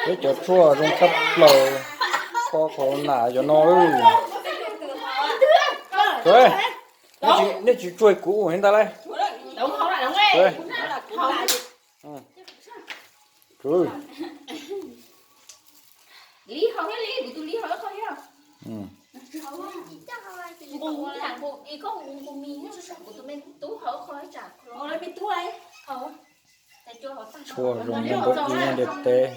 Peb cov tshuaj zoo tshaj plaws, kho corona yog no. Nej tsis tsuag kuv ua ntag lauj. Tshuaj zoo ntiaj teb.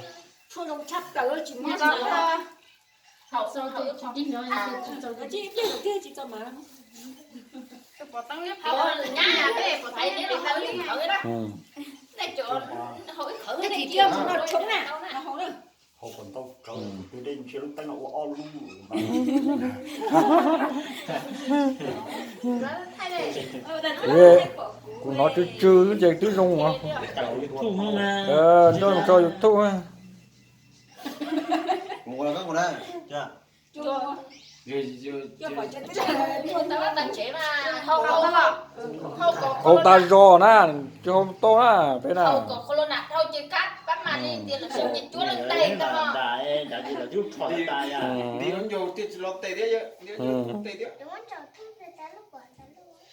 Kuv hnov tsw tsw ces twb zoo os. Nrog tso YouTube. Hau tas zog na, tsis hau tau na peb na.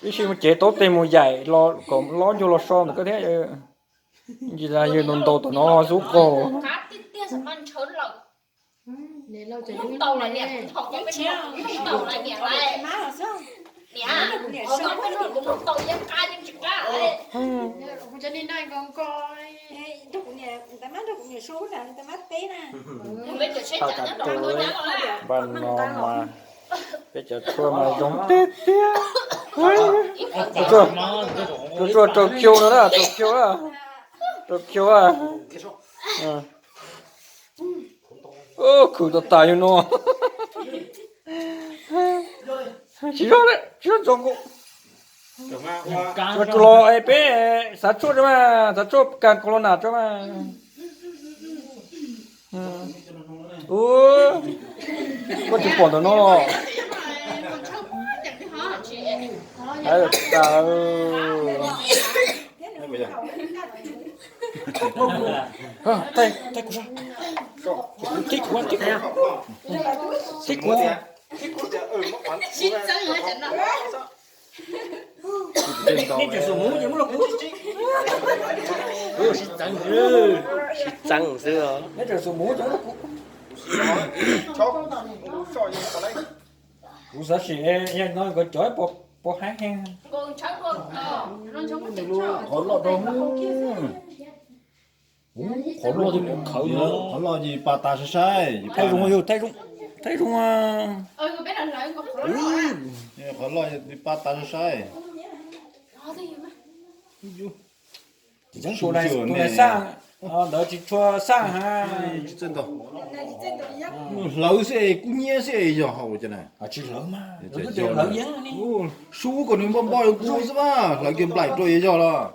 Ib sij mus cev taub teg mus yaim los kom lob ncug los so ntawm koj thiab. Ntsis yawg ntau ntau tom no xub qaug. Npaj no mas peb cov tshuaj mas zoo tiag tiag. Tshuaj rau kiu no na, rau kiu na, rau kiu na. Khwv tas tas yug no. Tsis zoo, tsis zoo ntxov nkaus. Los peb xav tshuaj tso mas, xav tshuaj kas corona tso mas. Koj tsis pom ntawm no los? Tib kuv, tib kuv, tib kuv. Sib txeeb xwb. Kuv xav sim yog no nkawd cov puas haib heev. Qhov loj rau. Qhov loj, qhov loj ces pa tas saib saib. Thaij zoo yog, thaij zoo, thaij zoo. Qhov loj pa tas saib saib. Tus na xaj, ntawd tsis tshua xaj ha. Hlawv xwb, kub hnyiab xwb yog hau cas na. Tsis hlawv mas, hlawv yeeb. Sub kom nws npoj npoj kub xwb mas hlawv kiag nplaim rau yog los.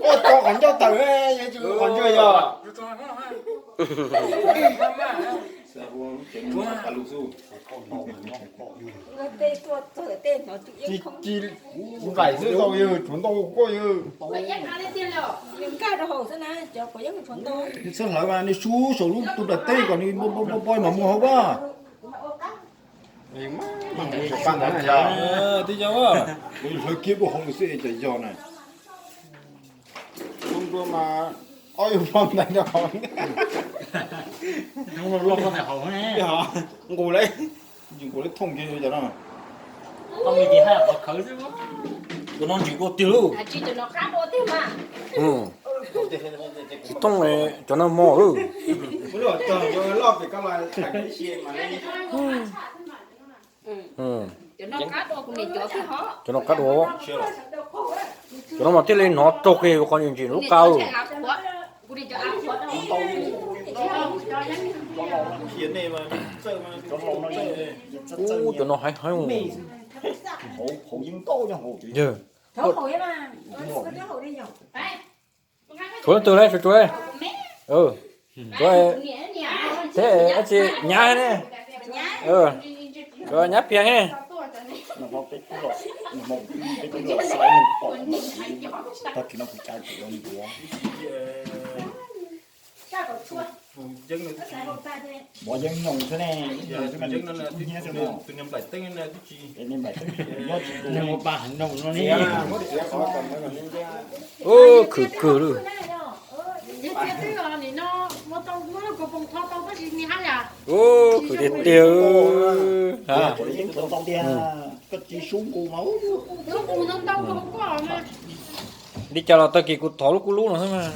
Ua tso qhov ncauj tawm, yuav tsum qhov ncauj yog. Nplaim xwb tau yog tshuav ntau koj yog. Txhob hlawv mas nws sub saum lub tus nplaim teb kom nws npoj npoj mas muaj hauv as. Twb yog, hlawv kiag dua hauv xwb es cas yog na. Ob yug hlo ntaiv no. Nqus lawm, nqus lawm thooj kiag cov no. Tus no ntsim dua tiag lauj. Tsis thooj cov no mog. Cov no qab dua, cov no mas thiaj li hnov raug kiag qhov ntsim ntsim lub qa. Ub, cov no heev heev. Yawg, tshuav leej twg lawm, tshuav, tshuav, tshuav, thiab tsis nyav ne. Koj nyab phiag ne. Tag kis no kuv cav kuv yuav ntuav. Pov yeeb noog xwb ne, yeeb noog xwb mas nws tus niag nplaim teeb nyob tsis tus. Neeg ua pa heev nraug no ne. Ub, khwv kawg lawm. Ub, khwv tiag tiag. Li cas los tag kis kuv thov lub kub lub no xwb mas.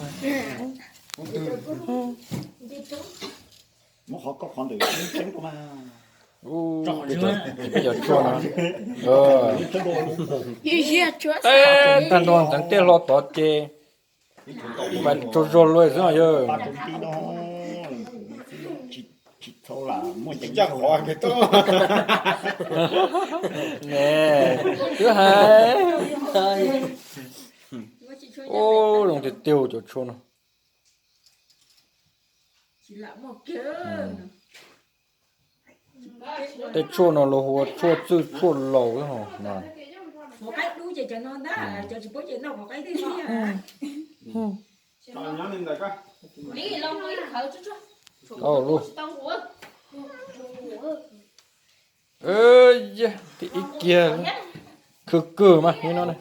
Muab qhov koj qhov ntawm tseeb rau mas. Ub, peb cov tshuaj no. Tag nrho ntxeev tej hlo tod ces pais tsaug zog luaj xwb yog. Tsis txhob lam muaj ceev qhov. Ne, twb hais. Ub, zoo tiag tiag cov tshuaj no. Tej tshuaj no luag hu ua tshuaj txwj tshuaj laus no. Au lub. Yog, tib ib kiag khwv kawg mas no ne.